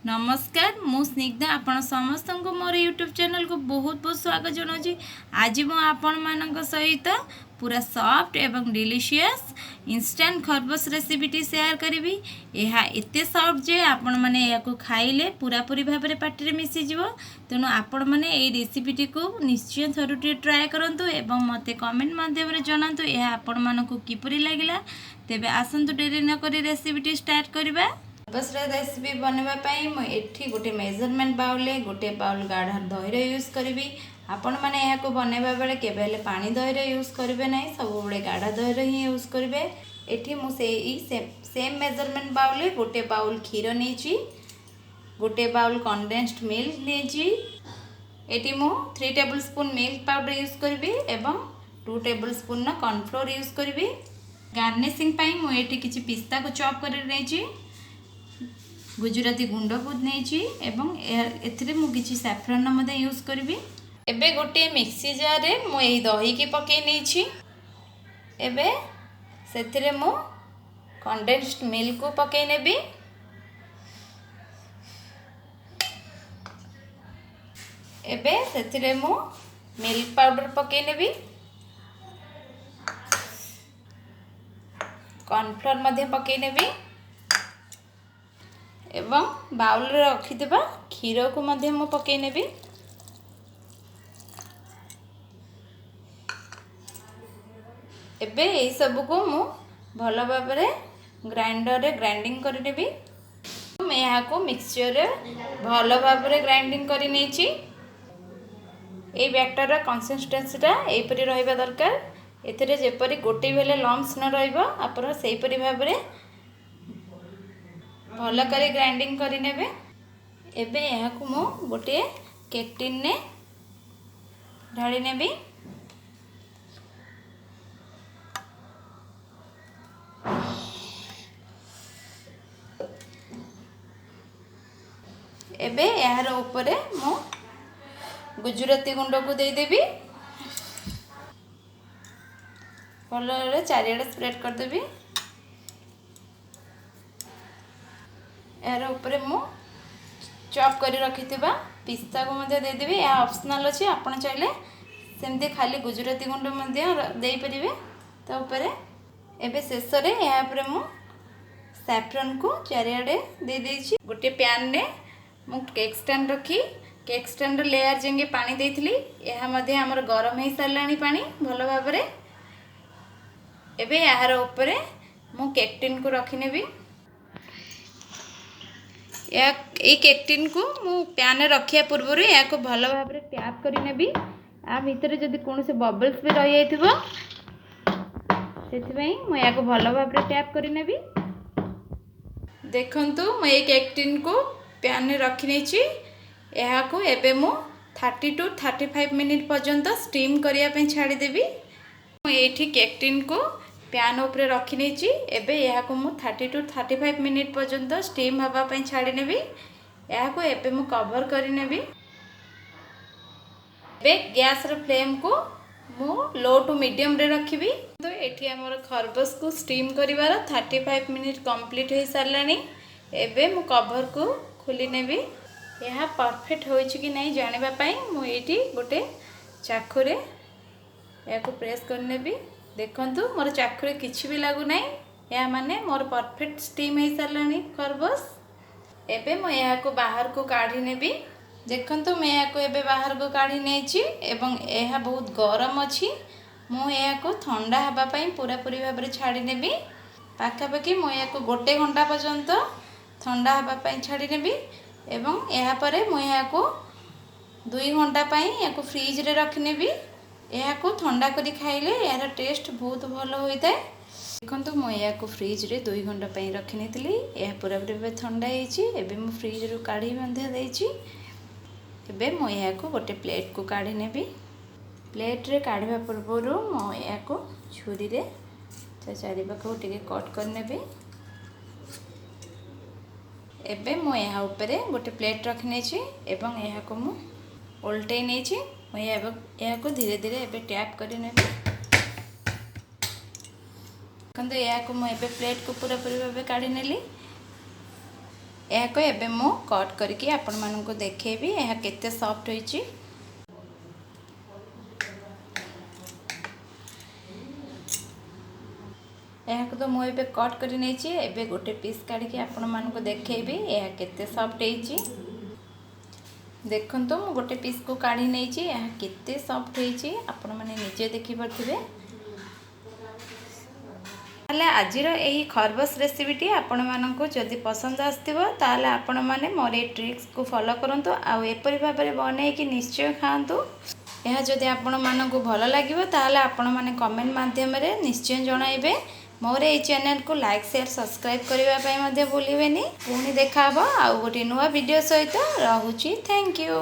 ନମସ୍କାର, ମୁଁ ସ୍ନିଗ୍ଧା। ଆପଣ ସମସ୍ତଙ୍କୁ ମୋର ୟୁଟ୍ୟୁବ୍ ଚ୍ୟାନେଲକୁ ବହୁତ ବହୁତ ସ୍ୱାଗତ ଜଣାଉଛି। ଆଜି ମୁଁ ଆପଣମାନଙ୍କ ସହିତ ପୁରା ସଫ୍ଟ ଏବଂ ଡିଲିସିୟସ୍ ଇନଷ୍ଟାଣ୍ଟ ଖରବସ ରେସିପିଟି ସେୟାର କରିବି। ଏହା ଏତେ ସଫ୍ଟ ଯେ ଆପଣମାନେ ଏହାକୁ ଖାଇଲେ ପୁରାପୁରି ଭାବରେ ପାଟିରେ ମିଶିଯିବ। ତେଣୁ ଆପଣମାନେ ଏଇ ରେସିପିଟିକୁ ନିଶ୍ଚୟ ଥରୁଟିଏ ଟ୍ରାଏ କରନ୍ତୁ ଏବଂ ମୋତେ କମେଣ୍ଟ ମାଧ୍ୟମରେ ଜଣାନ୍ତୁ ଏହା ଆପଣମାନଙ୍କୁ କିପରି ଲାଗିଲା। ତେବେ ଆସନ୍ତୁ, ଡେରି ନକରି ରେସିପିଟି ଷ୍ଟାର୍ଟ କରିବା। ଖରବସର ରେସିପି ବନେଇବା ପାଇଁ ମୁଁ ଏଠି ଗୋଟେ ମେଜରମେଣ୍ଟ ବାଉଲରେ ଗୋଟେ ବାଉଲ ଗାଢ଼ ଦହିର ୟୁଜ୍ କରିବି। ଆପଣମାନେ ଏହାକୁ ବନେଇବା ବେଳେ କେବେ ହେଲେ ପାଣି ଦହିର ୟୁଜ୍ କରିବେ ନାହିଁ, ସବୁବେଳେ ଗାଢ଼ ଦହିର ହିଁ ୟୁଜ୍ କରିବେ। ଏଠି ମୁଁ ସେଇ ସେମ୍ ମେଜରମେଣ୍ଟ ବାଉଲରେ ଗୋଟେ ବାଉଲ କ୍ଷୀର ନେଇଛି, ଗୋଟେ ବାଉଲ କଣ୍ଡେନ୍ସଡ ମିଲ୍କ ନେଇଛି। ଏଠି ମୁଁ 3 table spoon milk powder use କରିବି ଏବଂ 2 ଟେବୁଲ୍ ସ୍ପୁନ୍ର କର୍ଣ୍ଣଫ୍ଲୋର୍ ୟୁଜ୍ କରିବି। ଗାର୍ନିସିଂ ପାଇଁ ମୁଁ ଏଠି କିଛି ପିସ୍ତାକୁ ଚପ୍ କରି ନେଇଛି, ଗୁଜୁରାତି ଗୁଣ୍ଡକୁ ନେଇଛି ଏବଂ ଏଥିରେ ମୁଁ କିଛି ସାଫ୍ରନ୍ ମଧ୍ୟ ୟୁଜ୍ କରିବି। ଏବେ ଗୋଟିଏ ମିକ୍ସି ଜାର୍ରେ ମୁଁ ଏହି ଦହିକି ପକାଇ ନେଇଛି। ଏବେ ସେଥିରେ ମୁଁ କଣ୍ଡେନ୍ସଡ ମିଲ୍କକୁ ପକାଇ ନେବି। ଏବେ ସେଥିରେ ମୁଁ ମିଲ୍କ ପାଉଡ଼ର ପକାଇ ନେବି, କର୍ଣ୍ଣଫ୍ଲୋର୍ ମଧ୍ୟ ପକାଇ ନେବି ଏବଂ ବାଉଲରେ ରଖିଥିବା କ୍ଷୀରକୁ ମଧ୍ୟ ମୁଁ ପକାଇ ନେବି। ଏବେ ଏହିସବୁକୁ ମୁଁ ଭଲ ଭାବରେ ଗ୍ରାଇଣ୍ଡରରେ ଗ୍ରାଇଣ୍ଡିଙ୍ଗ କରିନେବି। ମୁଁ ଏହାକୁ ମିକ୍ସଚରରେ ଭଲ ଭାବରେ ଗ୍ରାଇଣ୍ଡିଙ୍ଗ କରି ନେଇଛି। ଏଇ ବ୍ୟାଟରର କନସିଷ୍ଟେନ୍ସିଟା ଏହିପରି ରହିବା ଦରକାର। ଏଥିରେ ଯେପରି ଗୋଟେ ବି ହେଲେ ଲମ୍ପସ୍ ନ ରହିବ, ଆପଣ ସେହିପରି ଭାବରେ ଭଲ କରି ଗ୍ରାଇଣ୍ଡିଙ୍ଗ କରିନେବେ। ଏବେ ଏହାକୁ ମୁଁ ଗୋଟିଏ କେକ୍ ଟିନ୍ରେ ଢାଳି ନେବି। ଏବେ ଏହାର ଉପରେ ମୁଁ ଗୁଜୁରାତି ଗୁଣ୍ଡକୁ ଦେଇଦେବି, ଭଲ ଭାବରେ ଚାରିଆଡ଼େ ସ୍ପ୍ରେଡ୍ କରିଦେବି। ଏହାର ଉପରେ ମୁଁ ଚପ୍ କରି ରଖିଥିବା ପିସ୍ତାକୁ ମଧ୍ୟ ଦେଇଦେବି। ଏହା ଅପସନାଲ୍ ଅଛି, ଆପଣ ଚାହିଁଲେ ସେମିତି ଖାଲି ଗୁଜୁରାତି ଗୁଣ୍ଡ ମଧ୍ୟ ଦେଇପାରିବେ ତା ଉପରେ। ଏବେ ଶେଷରେ ଏହା ଉପରେ ମୁଁ ସାଫ୍ରନ୍କୁ ଚାରିଆଡ଼େ ଦେଇଦେଇଛି। ଗୋଟିଏ ପ୍ୟାନ୍ରେ ମୁଁ କେକ୍ ଷ୍ଟାଣ୍ଡ ରଖି କେକ୍ ଷ୍ଟାଣ୍ଡର ଲେୟାର ଯାଏଁ ପାଣି ଦେଇଥିଲି। ଏହା ମଧ୍ୟ ଆମର ଗରମ ହେଇସାରିଲାଣି ପାଣି ଭଲ ଭାବରେ। ଏବେ ଏହାର ଉପରେ ମୁଁ କେକ୍ ଟିନ୍କୁ ରଖିନେବି। ଏହା ଏଇ କେକ୍ ଟିନ୍କୁ ମୁଁ ପ୍ୟାନ୍ରେ ରଖିବା ପୂର୍ବରୁ ଏହାକୁ ଭଲ ଭାବରେ ଟ୍ୟାପ୍ କରିନେବି। ଆ ଭିତରେ ଯଦି କୌଣସି ବବଲ୍ସ ବି ରହିଯାଇଥିବ, ସେଥିପାଇଁ ମୁଁ ଏହାକୁ ଭଲ ଭାବରେ ଟ୍ୟାପ୍ କରିନେବି। ଦେଖନ୍ତୁ, ମୁଁ ଏଇ କେକ୍ ଟିନ୍କୁ ପ୍ୟାନ୍ରେ ରଖିନେଇଛି। ଏହାକୁ ଏବେ ମୁଁ 30 ଟୁ 35 ମିନିଟ୍ ପର୍ଯ୍ୟନ୍ତ ଷ୍ଟିମ୍ କରିବା ପାଇଁ ଛାଡ଼ିଦେବି। ମୁଁ ଏଇଠି କେକ୍ ଟିନ୍କୁ ପ୍ୟାନ୍ ଉପରେ ରଖିନେଇଛି। ଏବେ ଏହାକୁ ମୁଁ 30 ଟୁ 35 ମିନିଟ୍ ପର୍ଯ୍ୟନ୍ତ ଷ୍ଟିମ୍ ହେବା ପାଇଁ ଛାଡ଼ିନେବି। ଏହାକୁ ଏବେ ମୁଁ କଭର୍ କରିନେବି। ଏବେ ଗ୍ୟାସ୍ର ଫ୍ଲେମ୍କୁ ମୁଁ ଲୋ ଟୁ ମିଡ଼ିୟମ୍ରେ ରଖିବି। ତ ଏଠି ଆମର ଖରବସକୁ ଷ୍ଟିମ୍ କରିବାର 35 ମିନିଟ୍ କମ୍ପ୍ଲିଟ୍ ହୋଇସାରିଲାଣି। ଏବେ ମୁଁ କଭର୍କୁ ଖୋଲି ନେବି। ଏହା ପରଫେକ୍ଟ ହୋଇଛି କି ନାହିଁ ଜାଣିବା ପାଇଁ ମୁଁ ଏଇଠି ଗୋଟେ ଚାଖୁରେ ଏହାକୁ ପ୍ରେସ୍ କରିନେବି। ଦେଖନ୍ତୁ, ମୋର ଚାଖୁରେ କିଛି ବି ଲାଗୁନାହିଁ। ଏହା ମାନେ ମୋର ପରଫେକ୍ଟ ଷ୍ଟିମ୍ ହେଇସାରିଲାଣି ଖରବସ। ଏବେ ମୁଁ ଏହାକୁ ବାହାରକୁ କାଢ଼ି ନେବି। ଦେଖନ୍ତୁ, ମୁଁ ଏହାକୁ ଏବେ ବାହାରକୁ କାଢ଼ି ନେଇଛି ଏବଂ ଏହା ବହୁତ ଗରମ ଅଛି। ମୁଁ ଏହାକୁ ଥଣ୍ଡା ହେବା ପାଇଁ ପୁରାପୁରି ଭାବରେ ଛାଡ଼ି ନେବି। ପାଖାପାଖି ମୁଁ ଏହାକୁ ଗୋଟେ ଘଣ୍ଟା ପର୍ଯ୍ୟନ୍ତ ଥଣ୍ଡା ହେବା ପାଇଁ ଛାଡ଼ି ନେବି ଏବଂ ଏହାପରେ ମୁଁ ଏହାକୁ 2 ଘଣ୍ଟା ପାଇଁ ଏହାକୁ ଫ୍ରିଜରେ ରଖିନେବି। ଏହାକୁ ଥଣ୍ଡା କରି ଖାଇଲେ ଏହାର ଟେଷ୍ଟ ବହୁତ ଭଲ ହୋଇଥାଏ। ଦେଖନ୍ତୁ, ମୁଁ ଏହାକୁ ଫ୍ରିଜରେ 2 ଘଣ୍ଟା ପାଇଁ ରଖିନେଇଥିଲି। ଏହା ପୁରାପୁରି ଏବେ ଥଣ୍ଡା ହେଇଛି। ଏବେ ମୁଁ ଫ୍ରିଜରୁ କାଢ଼ି ମଧ୍ୟ ଦେଇଛି। ଏବେ ମୁଁ ଏହାକୁ ଗୋଟେ ପ୍ଲେଟ୍କୁ କାଢ଼ି ନେବି। ପ୍ଲେଟ୍ରେ କାଢ଼ିବା ପୂର୍ବରୁ ମୁଁ ଏହାକୁ ଛୁରୀରେ ତା ଚାରିପାଖକୁ ଟିକେ କଟ୍ କରିନେବି। ଏବେ ମୁଁ ଏହା ଉପରେ ଗୋଟେ ପ୍ଲେଟ୍ ରଖିନେଇଛି ଏବଂ ଏହାକୁ ମୁଁ ଓଲଟେଇ ନେଇଛି। ମୁଁ ଏହାକୁ ଧୀରେ ଧୀରେ ଏବେ ଟ୍ୟାପ୍ କରିନେବି। ଦେଖନ୍ତୁ, ଏହାକୁ ମୁଁ ଏବେ ପ୍ଲେଟ୍କୁ ପୁରାପୁରି ଭାବେ କାଢ଼ି ନେଲି। ଏହାକୁ ଏବେ ମୁଁ କଟ୍ କରିକି ଆପଣମାନଙ୍କୁ ଦେଖେଇବି ଏହା କେତେ ସଫ୍ଟ ହୋଇଛି। ଏହାକୁ ତ ମୁଁ ଏବେ କଟ୍ କରି ନେଇଛି। ଏବେ ଗୋଟେ ପିସ୍ କାଢ଼ିକି ଆପଣମାନଙ୍କୁ ଦେଖେଇବି ଏହା କେତେ ସଫ୍ଟ ହେଇଛି। ଦେଖନ୍ତୁ, ମୁଁ ଗୋଟେ ପିସ୍କୁ କାଢ଼ି ନେଇଛି। ଏହା କେତେ ସଫ୍ଟ ହେଇଛି, ଆପଣମାନେ ନିଜେ ଦେଖିପାରୁଥିବେ। ତାହେଲେ ଆଜିର ଏହି ଖରବସ ରେସିପିଟି ଆପଣମାନଙ୍କୁ ଯଦି ପସନ୍ଦ ଆସିଥିବ, ତାହେଲେ ଆପଣମାନେ ମୋର ଏଇ ଟ୍ରିକ୍ସକୁ ଫଲୋ କରନ୍ତୁ ଆଉ ଏପରି ଭାବରେ ବନେଇକି ନିଶ୍ଚୟ ଖାଆନ୍ତୁ। ଏହା ଯଦି ଆପଣମାନଙ୍କୁ ଭଲ ଲାଗିବ, ତାହେଲେ ଆପଣମାନେ କମେଣ୍ଟ ମାଧ୍ୟମରେ ନିଶ୍ଚୟ ଜଣାଇବେ। ମୋର ଏଇ ଚ୍ୟାନେଲକୁ ଲାଇକ୍, ସେୟାର, ସବସ୍କ୍ରାଇବ୍ କରିବା ପାଇଁ ମଧ୍ୟ ଭୁଲିବେନି। ପୁଣି ଦେଖାହେବ ଆଉ ଗୋଟିଏ ନୂଆ ଭିଡ଼ିଓ ସହିତ। ରହୁଛି, thank you.